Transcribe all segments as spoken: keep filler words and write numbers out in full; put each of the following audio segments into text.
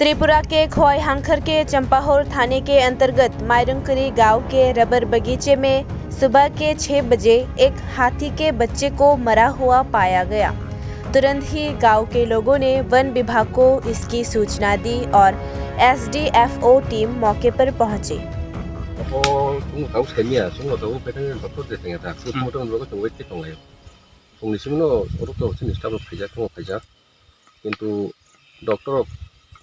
त्रिपुरा के खोवाई हांखर के चंपाहोर थाने के अंतर्गत मायरंगकरी गांव के रबर बगीचे में सुबह के छह बजे एक हाथी के बच्चे को मरा हुआ पाया गया। तुरंत ही गांव के लोगों ने वन विभाग को इसकी सूचना दी और एसडीएफओ टीम मौके पर पहुंची। Ako tamo tamo saimia, chwngno tabuk veterinary doctor je tongya ta, postmortem logo chwng wait khe tonglaio. Chwngni simi no orok to chini staff rok phaijak, tamo phaijak. Kintu doctor rok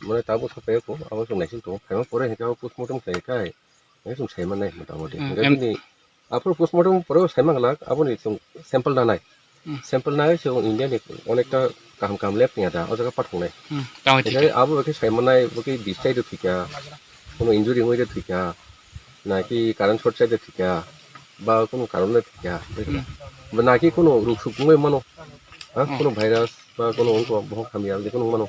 mane tabuk sapai ko, abo chwng naising tongo. Phaima pore hinkhe abo postmortem khlai khai, hinkhe chwng sai mannai motamoti. Hmm, hinkhe em- bini aphuru postmortem pore sai manglak, aboni chwng sample nanai. Hmm. Sample nai chwng India ni onekta kaham kaham lab tongya da, o jaga pathoknai. Hmm, tamo thik. Hinkhe abo khe sai mannai, bo khe bis chai do thwikha, kono injury wngwi do thwikha, na ki current short chai do thwikha, ba kono karon le thwikha. Hmm. Ba na ki kono ruk suk wngwi mano, ha, hmm, kono virus ba kono wngkha bohok hamya, je kono mano.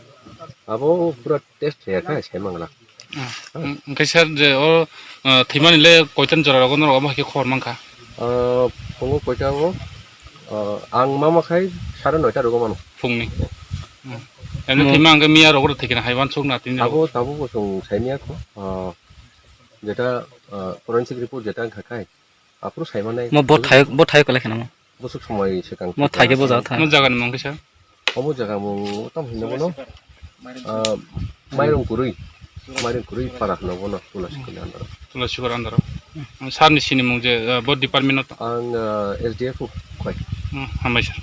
Abo pura test khlaiya kha, sai mangla. Ah, hmm, hwnkhe sir, je o, ah, thwimani le koitan jora rogo norok omo hai khe khobor mankha? Ah, phungo koita o, ah, ang mama khai sare noita rogo mano. Phungni? Hmm. Emni mo- thwima hwnkhe miya rogo thwikhe hai uansuk na tini rogo? Abo tabuk bo chwng saimia kho. Ah, jeta, ah, forensic report jeta wngkha khai, aphuru sai mannai. Mo bo thai, bo thai kwlai kheno mo? Bwswk somoi swkang. Mo thai khe bo jaga thai. Mo jaga ni mung kisa? Omo jaga mung tam hinna bono, ah, Mairung Kwrwi, Mairung Kwrwi para hinna bono, Tulasikor ni under o. Tulasikor under o. Sir ni sini mung je, ah, bo department o to? Ang, ah, S D F O khai. Hmm, hambai sir.